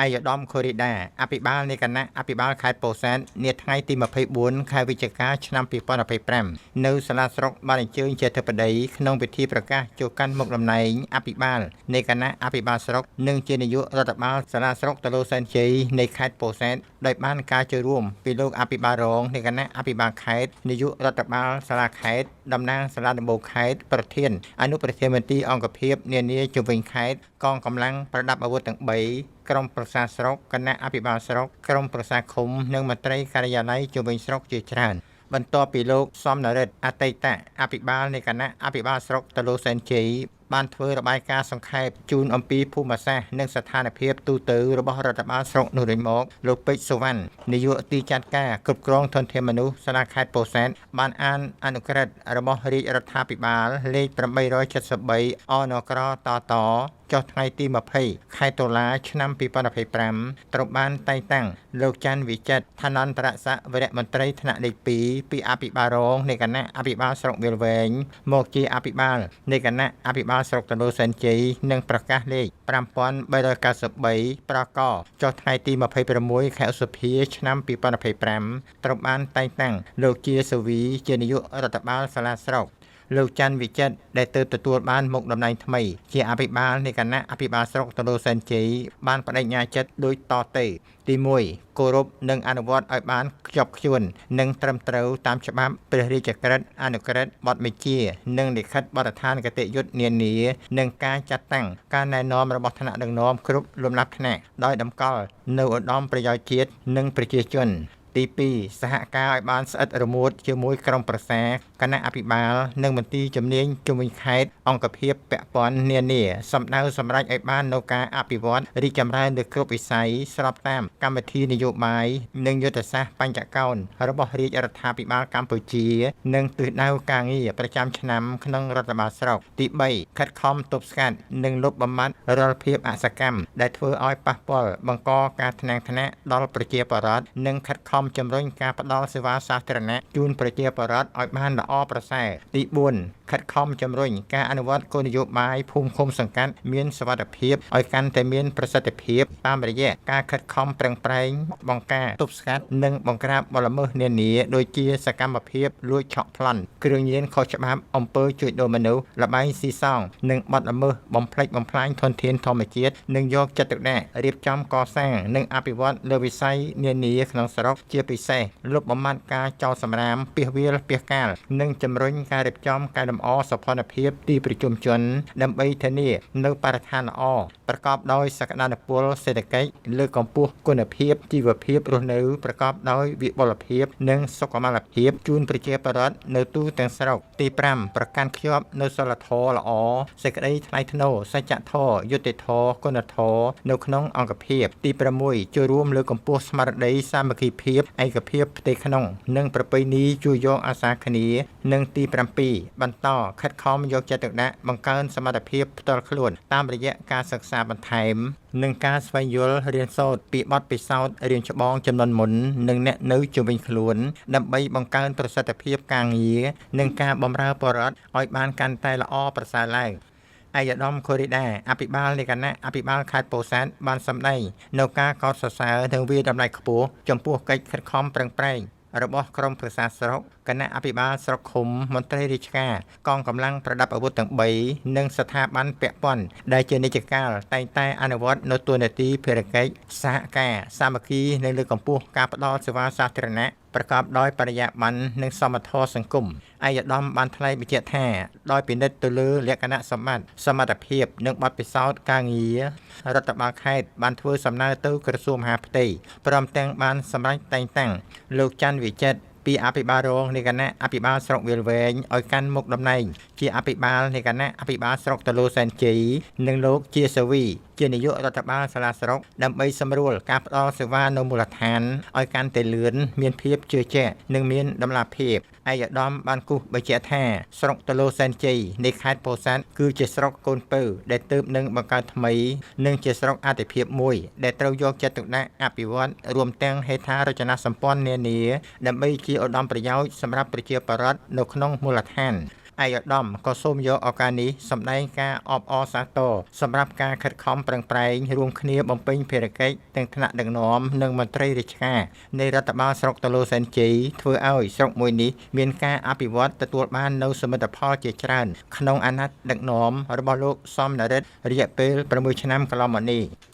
ឯកឧត្តមខូរីដាអភិបាលនៃគណៈអភិបាលខេត្តពោធិ៍សាត់នាថ្ងៃទី24ខែវិច្ឆិកាឆ្នាំ2025នៅសាលាស្រុកបានអញ្ជើញជាធិបតីក្នុងពិធីប្រកាសចូលកាន់មុខតំណែងអភិបាលនៃគណៈអភិបាលស្រុកនិងជានាយករដ្ឋបាលសាលាស្រុកតឡូសែនជ័យនៃខេត្តពោធិ៍សាត់ដោយបានការចូលរួមពីលោកអភិបាលរងនៃគណៈអភិបាលខេត្តនាយករដ្ឋបាលសាលាខេត្តតំណាងសាលាដំបូងខេត្តប្រធានអនុប្រធានមន្ទីរអង្គភាពនានាជុំវិញខេត្តកងកម្លាំងប្រដាប់អាវុធទាំង3ក្រុមប្រឹក្សាស្រុកគណៈអភិបាលស្រុកក្រុមប្រឹក្សាឃុំនិងមន្ត្រីការិយាល័យជុំវិញស្រុកជាច្រើនបន្ទាប់ពីលោកសំនរិទ្ធអតីតអភិបាលនៃគណៈអភិបាលស្រុកតឡូសែនជ័យបានធ្វើរបាយការណ៍សង្ខេបជូនអំពីភូមិសាស្ត្រនិងស្ថានភាពទូទៅរបស់រដ្ឋបាលស្រុកនោះរួចមកលោកពេជ្រសុវណ្ណនាយកទីចាត់ការគ្រប់គ្រងធនធានមនុស្សសាលាខេត្តពោធិ៍សាត់បានអានអនុក្រឹត្យរបស់រាជរដ្ឋាភិបាលលេខ873អនក្រតតចុះថ្ងៃទី20ខែតុលាឆ្នាំ2025ត្រូវបានតែងតាំងលោកច័ន្ទវិចិត្រឋានន្តរស័ក្តិវរៈមន្ត្រីថ្នាក់លេខ2ពីអភិបាលរងនៃគណៈអភិបាលស្រុកវាលវែងមកជាអភិបាលនៃគណៈអភិបាលស្រុកតឡូសែនជ័យនិងប្រកាសលេខ5393ប្រកចុះថ្ងៃទី26ខែឧសភាឆ្នាំ2025ត្រូវបានតែងតាំងលោកជាសវីជានាយករដ្ឋបាលសាលាស្រុកលោកច័ន្ទវិចិត្រដែលទើបទទួលបានមុខតំណែងថ្មីជាអភិបាលនៃគណៈអភិបាលស្រុកតឡូសែនជ័យបានបដិញ្ញាចិត្តដូចតទៅទី1គោរពនិងអនុវត្តឲ្យបានខ្ជាប់ខ្ជួននិងត្រឹមត្រូវតាមច្បាប់ព្រះរាជក្រឹត្យអនុក្រឹត្យបទបញ្ជានិងលិខិតបទដ្ឋានគតិយុត្តនានានិងការចាត់តាំងការណែនាំរបស់ថ្នាក់ដឹកនាំគ្រប់លំដាប់ថ្នាក់ដោយតម្កល់នៅឧត្តមប្រយោជន៍ជាតិនិងប្រជាជនទី2សហការឲ្យបានស្អិតរមួតជាមួយក្រុមប្រឹក្សាគណៈអភិបាលនិងមន្ទីរជំនាញជំនាញខេត្តអង្គភាពពាក់ព័ន្ធនានាសម្ដៅសម្រេចឲ្យបាននូវការអភិវឌ្ឍរីកចម្រើនលើគ្រប់វិស័យស្របតាមកម្មវិធីនយោបាយនិងយុទ្ធសាស្ត្របញ្ចកោណរបស់រាជរដ្ឋាភិបាលកម្ពុជានិងទិសដៅការងារប្រចាំឆ្នាំក្នុងរដ្ឋបាលស្រុកទី3ខិតខំទប់ស្កាត់និងលុបបំបាត់រាល់ភាពអសកម្មដែលធ្វើឲ្យប៉ះពាល់បង្កការថ្នាំងថ្នាក់ដល់ប្រជាពលរដ្ឋនិងខិតខំជំរុញការផ្ដល់សេវាសាធារណៈជូនប្រជាពលរដ្ឋឲ្យបានល្អប្រសើរទី4ខិតខំជំរុញការអនុវត្តគោលនយោបាយភូមិឃុំសង្កាត់មានសុវត្ថិភាពឲ្យកាន់តែមានប្រសិទ្ធភាពតាមរយៈការខិតខំប្រឹងប្រែងបង្ការទប់ស្កាត់និងបង្ក្រាបបទល្មើសនានាដូចជាសកម្មភាពលួចឆក់ប្លន់គ្រឿងញៀនខុសច្បាប់អំពើជួញដូរមនុស្សល្បែងស៊ីសងនិងបទល្មើសបំផ្លិចបំផ្លាញធនធានធម្មជាតិនិងយកចិត្តទុកដាក់រៀបចំកសាងនិងអភិវឌ្ឍលើវិស័យនានាក្នុងស្រុកជាពិសេសលុបបំបាត់ការចោលសំរាមពាសវាលពាសកាលនិងជំរុញការរៀបចំកែលម្អសោភ័ណភាពទីប្រជុំជនដើម្បីធានានៅបរិស្ថានល្អប្រកបដោយសក្តានុពលសេដ្ឋកិច្ចលើកកម្ពស់គុណភាពជីវភាពរស់នៅប្រកបដោយវិបុលភាពនិងសុខុមាលភាពជូនប្រជាពលរដ្ឋនៅទូទាំងស្រុកទី5ប្រកាន់ខ្ជាប់នៅសីលធម៌ល្អសេចក្តីថ្លៃថ្នូរសច្ចធម៌យុត្តិធម៌គុណធម៌នៅក្នុងអង្គភាពទី6ចូលរួមលើកកម្ពស់ស្មារតីសាមគ្គីភាពឯកភាពផ្ទៃក្នុងនិងប្រពៃណីជួយយកអាសាគ្នានិងទី7បន្តខិតខំយកចិត្តទុកដាក់បង្កើនសមត្ថភាពផ្ទាល់ខ្លួនតាមរយៈការសិក្សាបន្ថែមនិងការស្វែងយល់រៀនសូត្រពីបទពិសោធន៍រៀនច្បងចំនួនមុននិងអ្នកនៅជុំវិញខ្លួនដើម្បីបង្កើនប្រសិទ្ធភាពការងារនិងការបម្រើពលរដ្ឋឲ្យបានកាន់តែល្អប្រសើរឡើងឯកឧត្តមខូរីដាអភិបាលនៃគណៈអភិបាលខេត្តពោធិ៍សាត់បានសម្ដែងនៅការកោតសរសើរនិងវាយតម្លៃខ្ពស់ចំពោះកិច្ចខិតខំប្រឹងប្រែងរបស់ក្រុមប្រឹក្សាស្រុកគណៈអភិបាលស្រុកឃុំមន្ត្រីរាជការកងកម្លាំងប្រដាប់អាវុធទាំង3និងស្ថាប័នពាក់ព័ន្ធដែលជានិច្ចកាលតែងតែអនុវត្តនៅតួនាទីភារកិច្ចសហការសាមគ្គីនិងលើកកម្ពស់ការផ្ដល់សេវាសាធារណៈប្រកបដោយបរិយាបន្ននិងសមធម៌សង្គមឯកឧត្តមបានថ្លែងបញ្ជាក់ថាដោយពិនិត្យទៅលើលក្ខណៈសម្បត្តិសមត្ថភាពនិងបទពិសោធន៍ការងាររដ្ឋបាលខេត្តបានធ្វើសំណើទៅក្រសួងមហាផ្ទៃព្រមទាំងបានសម្រេចតែងតាំងលោកច័ន្ទវិចិត្រពីអភិបាលរងនៃគណៈអភិបាលស្រុកវាលវែងឲ្យកាន់មុខតំណែងជាអភិបាលនៃគណៈអភិបាលស្រុកតឡូសែនជ័យនិងលោកជាសវីជានាយករដ្ឋបាលសាលាស្រុកដើម្បីសម្រួលការផ្ដល់សេវានៅមូលដ្ឋានឲ្យកាន់តែលឿនមានភាពជឿជាក់និងមានតម្លាភាពឯកឧត្តមបានគូសបញ្ជាក់ថាស្រុកតឡូសែនជ័យនៃខេត្តពោធិ៍សាត់គឺជាស្រុកកូនពៅដែលទើបនឹងបង្កើតថ្មីនិងជាស្រុកអាទិភាពមួយដែលត្រូវយកចិត្តទុកដាក់អភិវឌ្ឍរួមទាំងហេដ្ឋារចនាសម្ព័ន្ធនានាដើម្បីជាឧត្តមប្រយោជន៍សម្រាប់ប្រជាពលរដ្ឋនៅក្នុងមូលដ្ឋាន ឯកឧត្តមក៏សូមយកឱកាសនេះសម្ដែងការអបអរសាទរសម្រាប់ការខិតខំប្រឹងប្រែងរួមគ្នាបំពេញភារកិច្ចទាំងថ្នាក់ដឹកនាំនិងមន្ត្រីរាជការនៃរដ្ឋបាលស្រុកតឡូសែនជ័យធ្វើឲ្យស្រុកមួយនេះមានការអភិវឌ្ឍទទួលបាននូវសមិទ្ធផលជាច្រើនក្នុងអាណត្តិដឹកនាំរបស់លោកសំណារិទ្ធរយៈពេល6ឆ្នាំកន្លងមកនេះ។